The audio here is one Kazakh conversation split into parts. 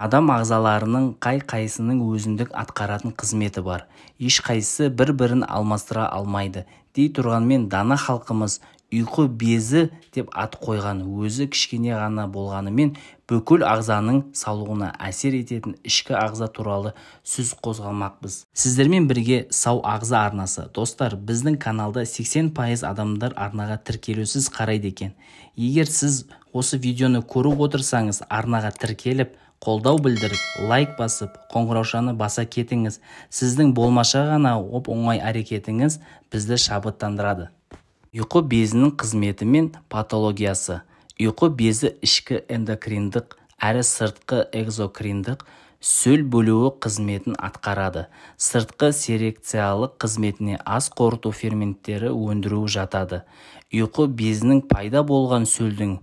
Адам ағзаларының қай-қайсының өзіндік атқаратын қызметі бар. Ешқайсысы бір-бірін алмастыра алмайды. Дей тұрғанмен дана халқымыз ұйқы безі деп ат қойған, өзі кішкене ғана болғанымен бүкіл ағзаның саулығына әсер ететін ішкі ағза туралы сөз қозғамақпыз. Сіздермен бірге Сау ағза арнасы. Достар, біздің каналда 80% адамдар арнаға тіркелусіз қарайды екен. Егер сіз осы видеоны көріп отырсаңыз, арнаға тіркеліп, қолдау білдіріп, лайк басып, қоңыраушаны баса кетіңіз. Сіздің болмаша ғана оп-оңай әрекетіңіз бізді шабыттандырады. Ұйқы безінің қызметі мен патологиясы. Ұйқы безі ішкі эндокриндік әрі сыртқы экзокриндік сөл бөлуі қызметін атқарады. Сыртқы секрециялық қызметіне ас қорыту ферменттері өндіруі жатады. Ұйқы безінің пайда болған сөлдің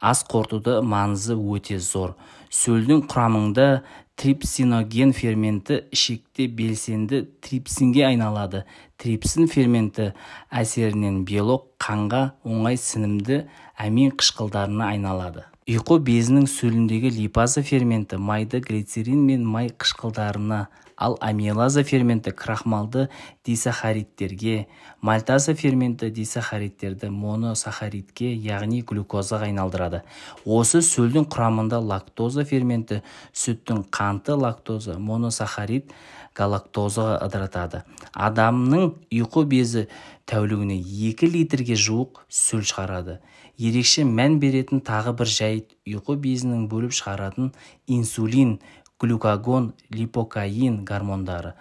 ас қорытуда маңызы өте зор. Сөлдің құрамында трипсиноген ферменті ішекте белсенді трипсинге айналады. Трипсин ферменті әсерінен белок қанға оңай сіңімді амин қышқылдарына айналады. Ұйқы безінің сөліндегі липаза ферменті майды глицерин мен май қышқылдарына, ал амилаза ферменті крахмалды дисахаридтерге, мальтаза ферменті дисахаридтерді моносахаридке, яғни глюкозаға айналдырады. Осы сөлдің құрамында лактоза ферменті сүттің қанты лактоза моносахарид галактозаға ыдыратады. Адамның ұйқы безі тәулігіне 2 литрге жуық сөл шығарады. Ерекше мән беретін тағы бір жайт ұйқы безінің бөліп шығаратын инсулин, глюкагон, липокаин гормондары.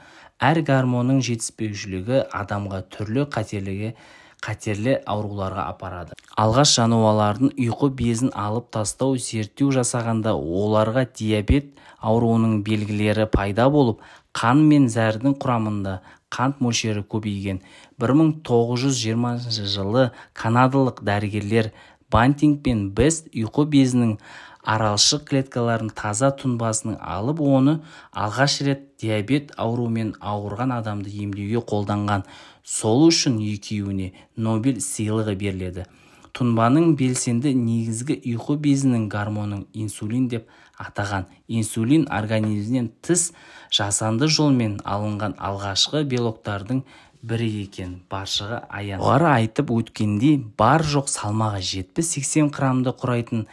Әр гормонның жетіспеушілігі адамға түрлі қатерлі ауруларға апарады. Алғаш жануарлардың ұйқы безін алып тастау зерттеу жасағанда оларға диабет ауруының белгілері пайда болып, қан мен зәрдің құрамында қант мөлшері көбейген. 1920 жылы канадалық дәрігерлер Бантинг пен Бест ұйқы безінің аралшық клеткаларын таза тұнбасының алып, оны алғаш рет диабет ауруымен ауырған адамды емдеуге қолданған. Сол үшін екеуіне Нобель сыйлығы беріледі. Тұнбаның белсенді негізгі ұйқы безінің гормонын инсулин деп атаған. Инсулин организмнен тыс жасанды жолмен алынған алғашқы белоктардың бірі екен, баршаға аян. Жоғары айтып өткендей, бар жоқ салмағы 70-80 граммды құрайтын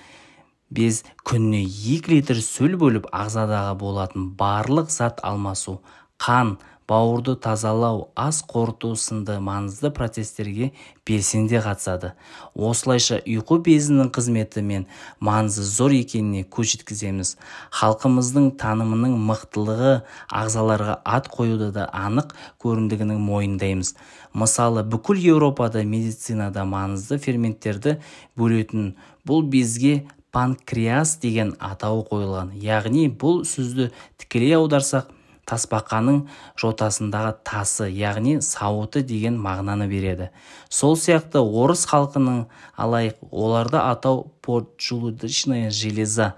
без күніне 2 литр сөл бөліп, ағзадағы болатын барлық зат алмасу, қан, бауырды тазалау, ас қорыту сынды маңызды процестерге белсенді қатысады. Осылайша ұйқы безінің қызметі мен маңызы зор екеніне көз жеткіземіз. Халқымыздың танымының мықтылығы ағзаларға ат қоюда да анық көріндігінің мойындаймыз. Мысалы, бүкіл Еуропада медицинада маңызды ферменттерді бөлетін бұл безге панкреас деген атауы қойылған. Яғни бұл сөзді тікелей аударсақ, тасбақаның жотасындағы тасы, яғни сауыты деген мағынаны береді. Сол сияқты орыс халқының алайық, оларда атау поджелудочная железа.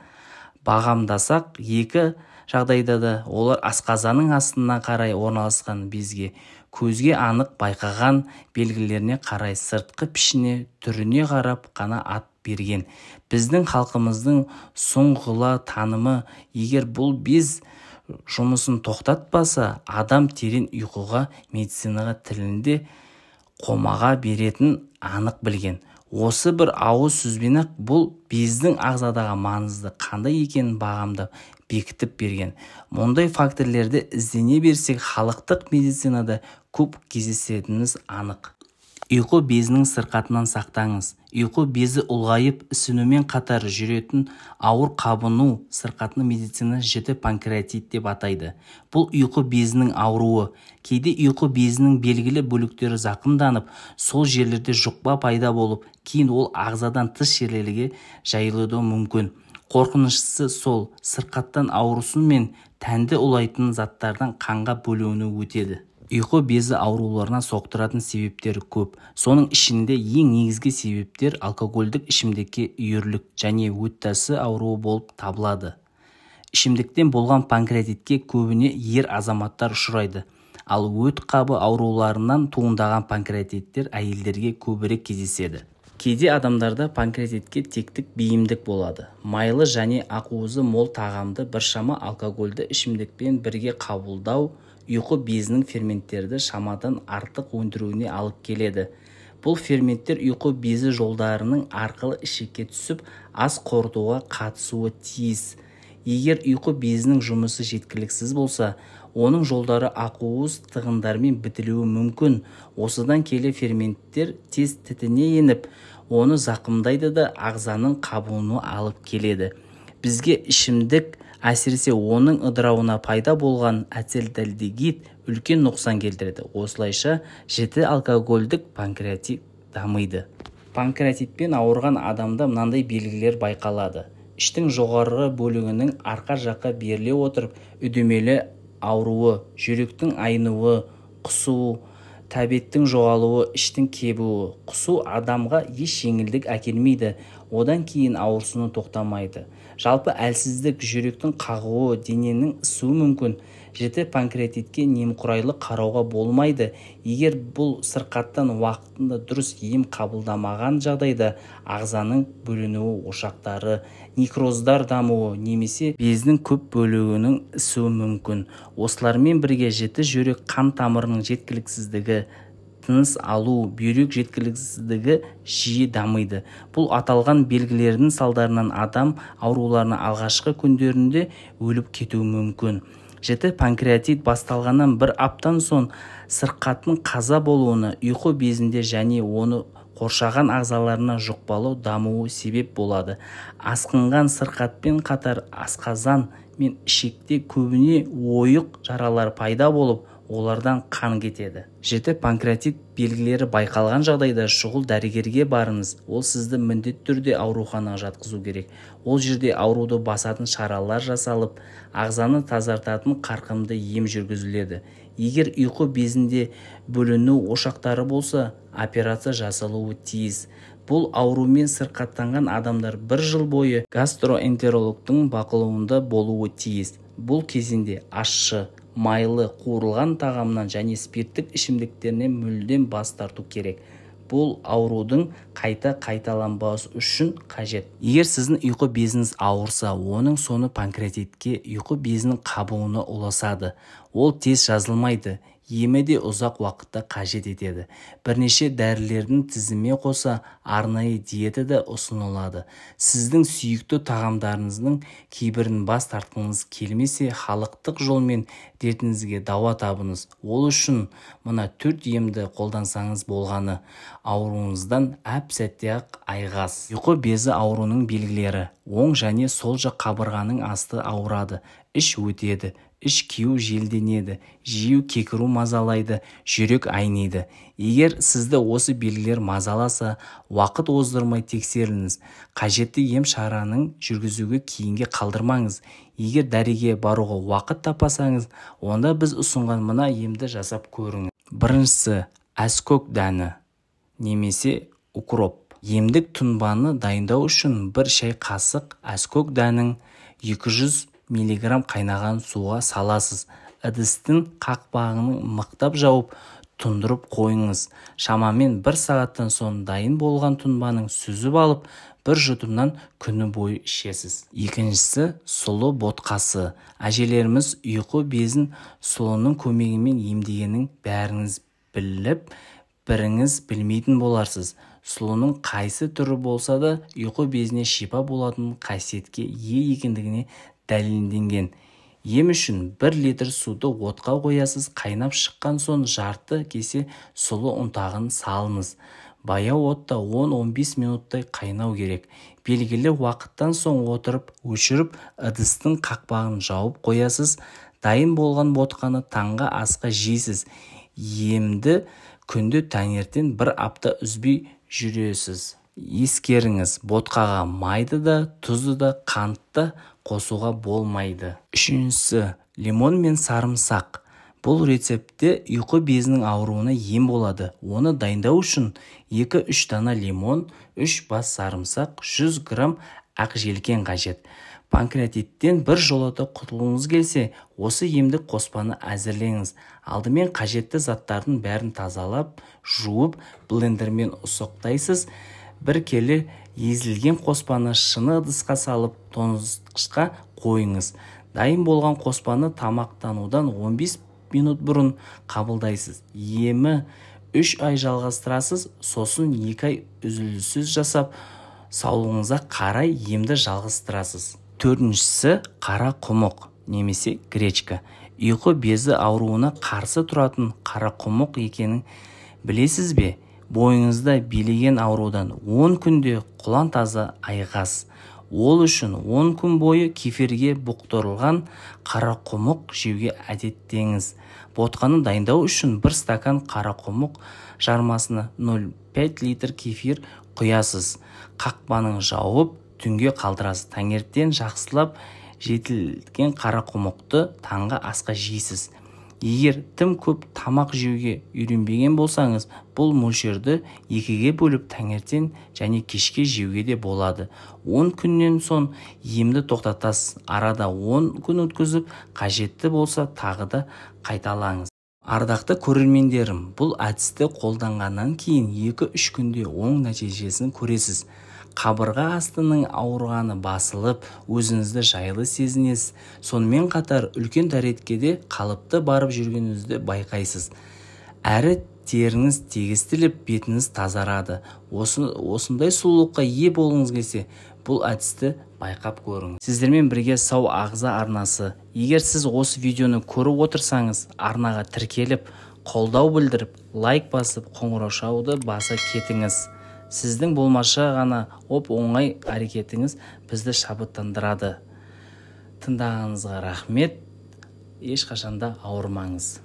Бағамдасақ, екі жағдайда да олар асқазаның астына қарай орналасқан безге көзге анық байқаған белгілеріне қарай сыртқы пішіне, түріне қарап қана ат берген. Біздің халқымыздың сұңғыла танымы, егер бұл без жұмысын тоқтатпаса, адам терең ұйқыға, медицинаға тілінде қомаға беретін анық білген. Осы бір ауыз сөзбен-ақ бұл бездің ағзадағы маңызды қандай екенін бағамдап бекітіп берген. Мұндай факторлерді іздене берсек, халықтық медицинада көп кездесетініміз анық. Ұйқы безінің сырқатынан сақтаңыз. Ұйқы безі ұлғайып, ісінумен қатар жүретін ауыр қабыну сырқатын медицина жіті панкреатит деп атайды. Бұл ұйқы безінің ауруы. Кейде ұйқы безінің белгілі бөліктері зақымданып, сол жерлерде жұқпа пайда болып, кейін ол ағзадан тыс жерлерге жайылуы мүмкін. Қорқыныштысы сол, сырқаттан ауырсу мен тәнді улайтын заттардан қанға бөлінуі өтеді. Ұйқы безі ауруларына соқтыратын себептер көп. Соның ішінде ең негізгі себептер алкогольдік ішімдікке үйірлік және өт тасы ауруы болып табылады. Ішімдіктен болған панкреатитке көбіне ер азаматтар ұшырайды. Ал өт қабы ауруларынан туындаған панкреатиттер әйелдерге көбірек кездеседі. Кейде адамдарда панкреатитке тектік бейімдік болады. Майлы және ақуызы мол тағамды біршама алкогольді ішімдікпен бірге қабылдау ұйқы безінің ферменттерді шамадан артық өндіруіне алып келеді. Бұл ферменттер ұйқы безі жолдарының арқылы ішекке түсіп, ас қорытуға қатысуы тиіс. Егер ұйқы безінің жұмысы жеткіліксіз болса, оның жолдары ақуыз тығындармен бітелуі мүмкін. Осыдан келе ферменттер тез тітіне еніп, оны зақымдайды да ағзаның қабынуына алып келеді. Бізге ішімдік, әсіресе оның ыдырауына пайда болған ацетальдегид үлкен нұқсан келтіреді. Осылайша жіті алкогольдік панкреатит дамиды. Панкреатитпен ауырған адамда мынандай белгілер байқалады. Іштің жоғарғы бөлігінің арқа жаққа беріле отырып, үдемелі ауруы, жүректің айнуы, құсу, тәбеттің жоғалуы, іштің кебуі. Құсу адамға еш жеңілдік әкелмейді, одан кейін ауырсыну тоқтамайды. Жалпы әлсіздік, жүректің қағуы, дененің ысуы мүмкін. Жіті панкреатитке немқұрайлы қарауға болмайды. Егер бұл сырқаттан уақытында дұрыс ем қабылдамаған жағдайда ағзаның бөлінуі ошақтары, некроздар дамуы немесе бездің көп бөлігінің ісуі мүмкін. Осылармен бірге жіті жүрек қан тамырының жеткіліксіздігі, тыныс алу, бүйрек жеткіліксіздігі жиі дамиды. Бұл аталған белгілердің салдарынан адам ауруларының алғашқы күндерінде өліп кетуі мүмкін. Жіті панкреатит басталғаннан бір аптан соң сырқаттың қаза болуына ұйқы безінде және оны қоршаған ағзаларына жұқпалы дамуы себеп болады. Асқынған сырқатпен қатар асқазан мен ішекте көбіне ойық жаралар пайда болып, олардан қан кетеді. Жіті панкреатит белгілері байқалған жағдайда шұғыл дәрігерге барыңыз. Ол сізді міндетті түрде ауруханаға жатқызу керек. Ол жерде ауруды басатын шаралар жасалып, ағзаны тазартатын қарқынды ем жүргізіледі. Егер ұйқы безінде бөліну ошақтары болса, операция жасалуы тиіс. Бұл аурумен сырқаттанған адамдар бір жыл бойы гастроэнтерологтың бақылауында болуы тиіс. Бұл кезеңде ащы, майлы, қуырылған тағамнан және спирттік ішімдіктерінен мүлдем бас тарту керек. Бұл аурудың қайта қайталанбасы үшін қажет. Егер сіздің ұйқы безіңіз ауырса, оның соңы панкреатитке, ұйқы безінің қабынуына ұласады. Ол тез жазылмайды, емі де ұзақ уақытта қажет етеді. Бірнеше дәрілердің тізіміне қоса арнайы диета да ұсынылады. Сіздің сүйікті тағамдарыңыздың кейбірін бас тартқыңыз келмесе, халықтық жолмен дертіңізге дауа табыңыз. Ол үшін мына 4 емді қолдансаңыз болғаны, ауруыңыздан әп-сәтте-ақ айығасыз. Ұйқы безі ауруының белгілері: оң және сол жақ қабырғаның асты ауырады, іш өтеді, іш кеу желденеді, жиі кекіру мазалайды, жүрек айниды. Егер сізді осы белгілер мазаласа, уақыт оздырмай тексеріліңіз. Қажетті ем шараның жүргізуге кейінге қалдырмаңыз. Егер дәрігерге баруға уақыт таппасаңыз, онда біз ұсынған мына емді жасап көріңіз. Біріншісі әскөк дәні немесе укроп. Емдік тұнбаны дайындау үшін бір шай қасық әскөк дәнін 200 миллиграмм қайнаған суға саласыз. Ыдыстың қақпағын мықтап жауып, тұндырып қойыңыз. Шамамен бір сағаттан соң дайын болған тұнбаның сүзіп алып, бір жұтымнан күні бойы ішесіз. Екіншісі сұлы ботқасы. Әжелеріміз ұйқы безін сұлының көмегімен емдегенін бәріңіз біліп, біріңіз білмейтін боларсыз. Сұлының қайсы түрі болса да ұйқы безіне шипа болатын қасиетке ие екендігіне дәлелденген. Ем үшін 1 литр суды отқа қоясыз, қайнап шыққан соң жарты кесе сұлы ұнтағын салыңыз. Баяу отта 10-15 минуттай қайнау керек. Белгілі уақыттан соң отырып, өшіріп, ыдыстың қақпағын жауып қоясыз. Дайын болған ботқаны таңғы асқа жейсіз. Емді күнде таңертең бір апта үзбей жүресіз. Ескеріңіз, ботқаға майды да, тұзды да, қантты қосуға болмайды. Үшіншісі лимон мен сарымсақ. Бұл рецептте ұйқы безінің ауруына ем болады. Оны дайындау үшін 2-3 дана лимон, 3 бас сарымсақ, 100 грамм ақ желкен қажет. Панкреатиттен бір жолата құтылғыңыз келсе, осы емдік қоспаны әзірлеңіз. Алдымен қажетті заттардың бәрін тазалап, жуып, блендермен ұсақтайсыз. 1 келі езілген қоспаны шыны ыдысқа салып тоңазытқышқа қойыңыз. Дайын болған қоспаны тамақтанудан 15 минут бұрын қабылдайсыз. Емі 3 ай жалғастырасыз, сосын 2 ай үзіліссіз жасап, саулығыңызға қарай емді жалғастырасыз. Төртіншісі қарақұмық немесе гречка. Ұйқы безі ауруына қарсы тұратын қарақұмық екенін білесіз бе? Бойыңызда билеген аурудан 10 күнде құлан таза айығасыз. Ол үшін 10 күн бойы кефирге бұқтырылған қарақұмық жеуге әдеттеңіз. Ботқаны дайындау үшін 1 стакан қарақұмық жармасына 0,5 литр кефир құясыз. Қақпаның жауып, түнге қалдырасыз. Таңертең жақсылап жетілген қарақұмықты таңғы асқа жейсіз. Егер тым көп тамақ жеуге үйренбеген болсаңыз, бұл мөлшерді 2-ге бөліп таңертең және кешке жеуге де болады. 10 күннен соң емді тоқтатасыз. Арада 10 күн өткізіп, қажетті болса тағы да қайталаңыз. Ардақты көрермендерім, бұл әдісті қолданғаннан кейін 2-3 күнде оң нәтижесін көресіз. Қабырға астының ауырғаны басылып, өзіңізді жайлы сезінесіз. Сонымен қатар үлкен дәреткеде қалыпты барып жүргеніңізді байқайсыз. Әрі теріңіз тегістеліп, бетіңіз тазарады. Осындай сұлулыққа ие болғыңыз келсе, бұл әдісті байқап көріңіз. Сіздермен бірге Сау Ағза арнасы. Егер сіз осы видеоны көріп отырсаңыз, арнаға тіркеліп, қолдау білдіріп, лайк басып, қоңыраушауды баса кетіңіз. Сіздің болмашы ғана оп-оңай әрекетіңіз бізді шабыттандырады. Тыңдағаныңызға рахмет. Ешқашанда ауырмаңыз.